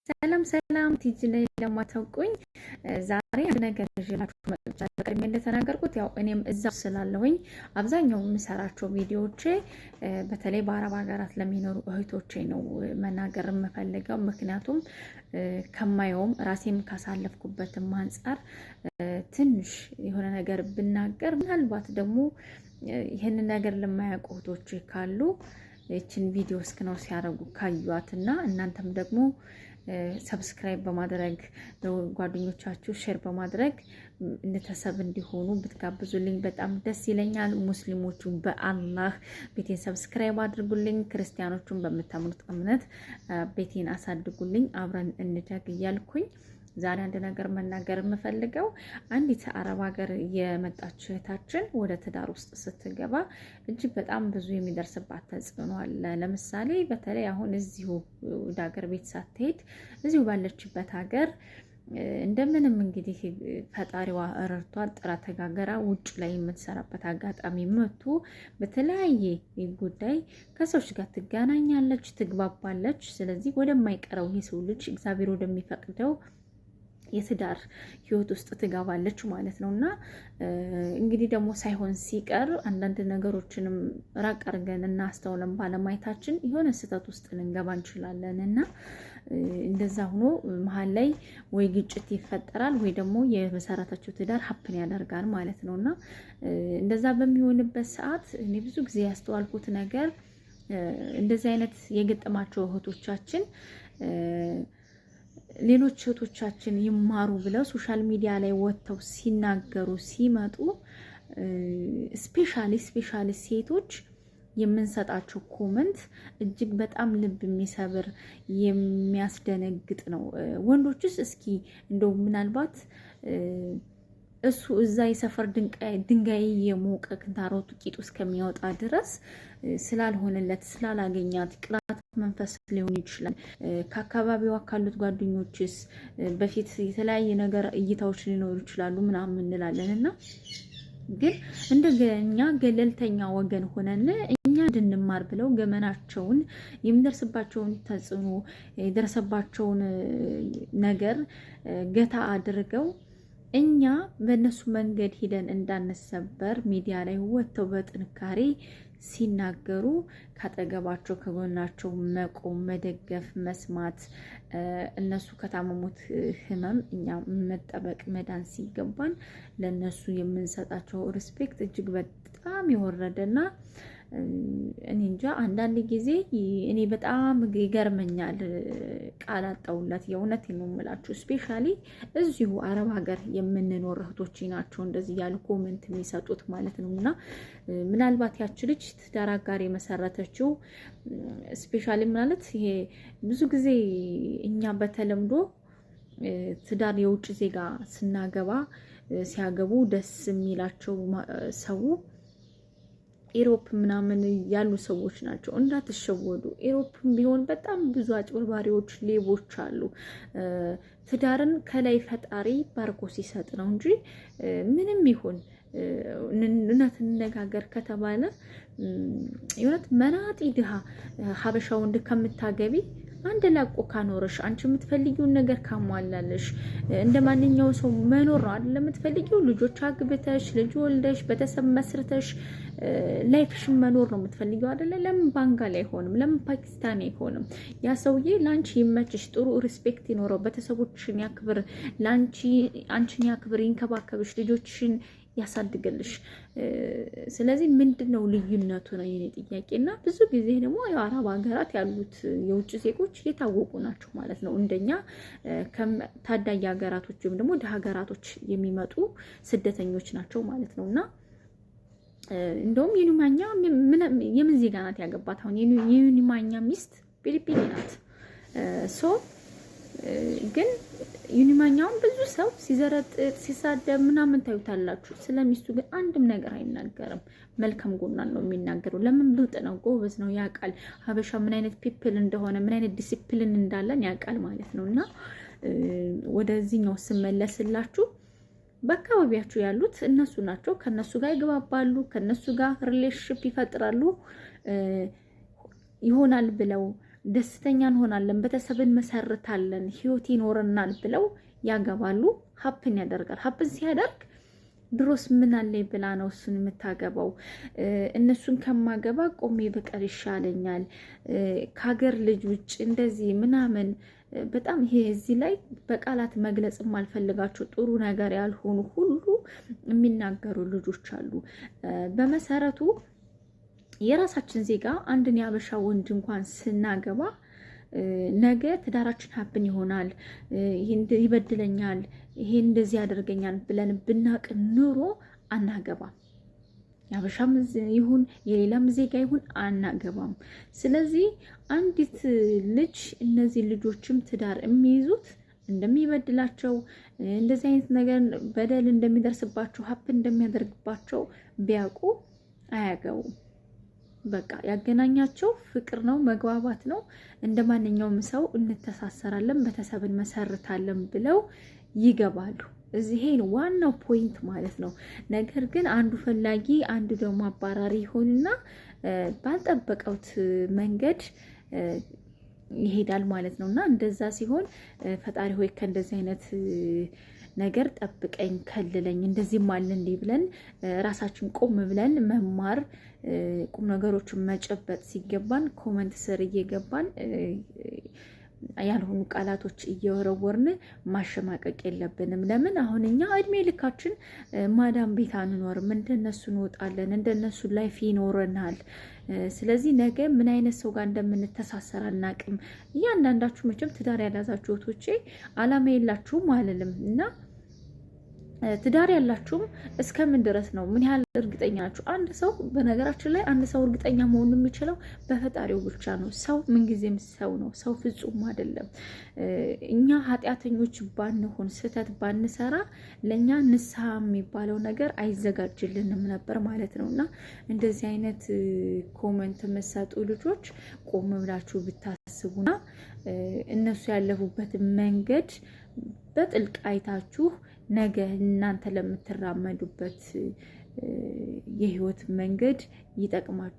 ሰላም ሰላም፣ ቲጂ ላይ ለማታውቁኝ ዛሬ አንድ ነገር ይዤላችሁ መጥቻለሁ። ቅድሜ እንደተናገርኩት ያው እኔም እዛው ስላለሁኝ አብዛኛው የምሰራቸው ቪዲዮዎቼ በተለይ በአረብ ሀገራት ለሚኖሩ እህቶቼ ነው መናገር የምፈልገው። ምክንያቱም ከማየውም ራሴም ካሳለፍኩበትም አንጻር ትንሽ የሆነ ነገር ብናገር ምናልባት ደግሞ ይህንን ነገር ለማያውቁ እህቶቼ ካሉ ይችን ቪዲዮ እስክነው ሲያደርጉ ካዩዋትና እናንተም ደግሞ subscribe በማድረግ ጓደኞቻችሁ share በማድረግ እንደተሰብ እንዲሆኑ ብትጋብዙልኝ በጣም ደስ ይለኛል። ሙስሊሞቹ በአላህ ቤቴን subscribe አድርጉልኝ፣ ክርስቲያኖቹን በምታምኑት እምነት ቤቴን አሳድጉልኝ፣ አብረን እንደግ እያልኩኝ ዛሬ አንድ ነገር መናገር የምፈልገው አንዲት አረብ ሀገር የመጣች እህታችን ወደ ትዳር ውስጥ ስትገባ እጅግ በጣም ብዙ የሚደርስባት ተጽዕኖ አለ። ለምሳሌ በተለይ አሁን እዚሁ ወደ ሀገር ቤት ሳትሄድ እዚሁ ባለችበት ሀገር እንደምንም እንግዲህ ፈጣሪዋ ረድቷት ጥራ ተጋገራ ውጭ ላይ የምትሰራበት አጋጣሚ መጥቶ በተለያየ ጉዳይ ከሰዎች ጋር ትገናኛለች፣ ትግባባለች። ስለዚህ ወደማይቀረው የሰው ልጅ እግዚአብሔር ወደሚፈቅደው የትዳር ህይወት ውስጥ ትገባለች ማለት ነው። እና እንግዲህ ደግሞ ሳይሆን ሲቀር አንዳንድ ነገሮችንም ራቅ አድርገን እናስተውለን ባለማየታችን የሆነ ስህተት ውስጥ ልንገባ እንችላለን። እና እንደዛ ሆኖ መሀል ላይ ወይ ግጭት ይፈጠራል ወይ ደግሞ የመሰረተችው ትዳር happen ያደርጋል ማለት ነው። እና እንደዛ በሚሆንበት ሰዓት እኔ ብዙ ጊዜ ያስተዋልኩት ነገር እንደዚህ አይነት የገጠማቸው እህቶቻችን ሌሎች እህቶቻችን ይማሩ ብለው social media ላይ ወጥተው ሲናገሩ ሲመጡ specially ሴቶች የምንሰጣቸው comment እጅግ በጣም ልብ የሚሰብር የሚያስደነግጥ ነው። ወንዶችስ እስኪ እንደው ምናልባት እሱ እዛ የሰፈር ድንጋይ የሞቀ ክንታሮቱ ቂጡ እስከሚያወጣ ድረስ ስላልሆነለት ስላላገኛት ቅናት መንፈስ ሊሆን ይችላል። ከአካባቢዋ ካሉት ጓደኞችስ በፊት የተለያየ ነገር እይታዎች ሊኖሩ ይችላሉ ምናምን እንላለን እና ግን እንደገኛ ገለልተኛ ወገን ሆነን እኛ እንድንማር ብለው ገመናቸውን የሚደርስባቸውን ተጽዕኖ የደረሰባቸውን ነገር ገታ አድርገው እኛ በእነሱ መንገድ ሂደን እንዳንሰበር ሚዲያ ላይ ወጥተው በጥንካሬ ሲናገሩ ካጠገባቸው ከጎናቸው መቆም፣ መደገፍ፣ መስማት እነሱ ከታመሙት ህመም እኛ መጠበቅ መዳን ሲገባን ለእነሱ የምንሰጣቸው respect እጅግ በጣም የወረደና እኔ እንጃ አንዳንድ ጊዜ እኔ በጣም ይገርመኛል። ቃል አጣሁለት። የእውነት ነው የምላችሁ። specially እዚሁ አረብ ሀገር የምንኖር እህቶች ናቸው እንደዚህ ያሉ comment የሚሰጡት ማለት ነው። እና ምናልባት ያች ልጅ ትዳር አጋር የመሰረተችው specially ማለት ይሄ ብዙ ጊዜ እኛ በተለምዶ ትዳር የውጭ ዜጋ ስናገባ ሲያገቡ ደስ የሚላቸው ሰው Europe ምናምን ያሉ ሰዎች ናቸው። እንዳትሸወዱ። Europe ም ቢሆን በጣም ብዙ አጭበርባሪዎች፣ ሌቦች አሉ። ትዳርን ከላይ ፈጣሪ ባርኮ ሲሰጥ ነው እንጂ ምንም ይሁን እውነት እንነጋገር ከተባለ የእውነት መናጢ ድሃ ሀበሻ ወንድ ከምታገቢ አንድ ላቆ ካኖረሽ አንቺ የምትፈልጊውን ነገር ካሟላለሽ እንደ ማንኛው ሰው መኖር ነው አይደል የምትፈልጊው። ልጆች አግብተሽ ልጅ ወልደሽ ቤተሰብ መስርተሽ life ሽን መኖር ነው የምትፈልጊው አይደለ? ለምን ባንጋሊ አይሆንም? ለምን ፓኪስታኒ አይሆንም? ያ ሰውዬ ለአንቺ ይመችሽ፣ ጥሩ respect ይኖረው፣ ቤተሰቦችሽን ያክብር፣ ለአንቺ አንቺን ያክብር፣ ይንከባከብሽ፣ ልጆችሽን ያሳድግልሽ። ስለዚህ ምንድን ነው ልዩነቱ ነው የኔ ጥያቄ። እና ብዙ ጊዜ ደግሞ የአረብ ሀገራት ያሉት የውጭ ዜጎች የታወቁ ናቸው ማለት ነው። እንደኛ ታዳጊ ሀገራቶች ወይም ደግሞ ድሀ ሀገራቶች የሚመጡ ስደተኞች ናቸው ማለት ነው። እና እንደውም ዮኒ ማኛ የምን ዜጋ ናት ያገባት? አሁን የዮኒ ማኛ ሚስት ፊሊፒኒ ናት። so ግን ዮኒ ማኛውን ብዙ ሰው ሲዘረጥጥ ሲሳደብ ምናምን ታዩታላችሁ። ስለ ሚስቱ ግን አንድም ነገር አይናገርም። መልካም ጎኗን ነው የሚናገረው። ለምን? ብልጥ ነው፣ ጎበዝ ነው፣ ያውቃል ሀበሻ ምን አይነት people እንደሆነ ምን አይነት ዲሲፕሊን እንዳለን ያውቃል ማለት ነው። እና ወደዚህኛው ስመለስላችሁ በአካባቢያችሁ ያሉት እነሱ ናቸው። ከነሱ ጋር ይግባባሉ፣ ከነሱ ጋር relationship ይፈጥራሉ ይሆናል ብለው ደስተኛ እንሆናለን፣ ቤተሰብ እንመሰርታለን፣ ህይወት ይኖረናል ብለው ያገባሉ። Happen ያደርጋል። Happen ሲያደርግ ድሮስ ምን አለኝ ብላ ነው እሱን የምታገባው? እነሱን ከማገባ ቆሜ ብቀር ይሻለኛል፣ ከሀገር ልጅ ውጭ እንደዚህ ምናምን፣ በጣም ይሄ እዚህ ላይ በቃላት መግለጽ የማልፈልጋቸው ጥሩ ነገር ያልሆኑ ሁሉ የሚናገሩ ልጆች አሉ። በመሰረቱ የራሳችን ዜጋ አንድን የአበሻ ወንድ እንኳን ስናገባ ነገ ትዳራችን happen ይሆናል፣ ይበድለኛል፣ ይሄ እንደዚህ ያደርገኛል ብለን ብናቅ ኑሮ አናገባም። የአበሻም ይሁን የሌላም ዜጋ ይሁን አናገባም። ስለዚህ አንዲት ልጅ እነዚህ ልጆችም ትዳር የሚይዙት እንደሚበድላቸው፣ እንደዚህ አይነት ነገር በደል እንደሚደርስባቸው፣ happen እንደሚያደርግባቸው ቢያውቁ አያገቡም። በቃ ያገናኛቸው ፍቅር ነው፣ መግባባት ነው። እንደ ማንኛውም ሰው እንተሳሰራለን፣ ቤተሰብ እንመሰርታለን ብለው ይገባሉ። እዚህ ዋናው point ማለት ነው። ነገር ግን አንዱ ፈላጊ አንዱ ደግሞ አባራሪ ይሆንና ባልጠበቀውት መንገድ ይሄዳል ማለት ነው። እና እንደዛ ሲሆን ፈጣሪ ሆይ ከእንደዚህ አይነት ነገር ጠብቀኝ፣ ከልለኝ፣ እንደዚህም አለ እንዲህ ብለን ራሳችን ቆም ብለን መማር፣ ቁም ነገሮችን መጨበጥ ሲገባን comment ስር እየገባን ያልሆኑ ቃላቶች እየወረወርን ማሸማቀቅ የለብንም። ለምን አሁን እኛ እድሜ ልካችን ማዳም ቤት አንኖርም፣ እንደነሱ እንወጣለን፣ እንደነሱ life ይኖረናል። ስለዚህ ነገ ምን አይነት ሰው ጋር እንደምንተሳሰር አናቅም። እያንዳንዳችሁ መቼም ትዳር ያልያዛችሁ እህቶቼ አላማ የላችሁም አልልም፣ እና ትዳር ያላችሁም እስከምን ድረስ ነው? ምን ያህል እርግጠኛ ናችሁ? አንድ ሰው በነገራችን ላይ አንድ ሰው እርግጠኛ መሆን የሚችለው በፈጣሪው ብቻ ነው። ሰው ምንጊዜም ሰው ነው። ሰው ፍጹም አይደለም። እኛ ኃጢአተኞች ባንሆን፣ ስህተት ባንሰራ ለእኛ ንስሐ የሚባለው ነገር አይዘጋጅልንም ነበር ማለት ነው። እና እንደዚህ አይነት comment የምትሰጡ ልጆች ቆም ብላችሁ ብታስቡና እነሱ ያለፉበትን መንገድ በጥልቅ አይታችሁ ነገ እናንተ ለምትራመዱበት የህይወት መንገድ ይጠቅማል።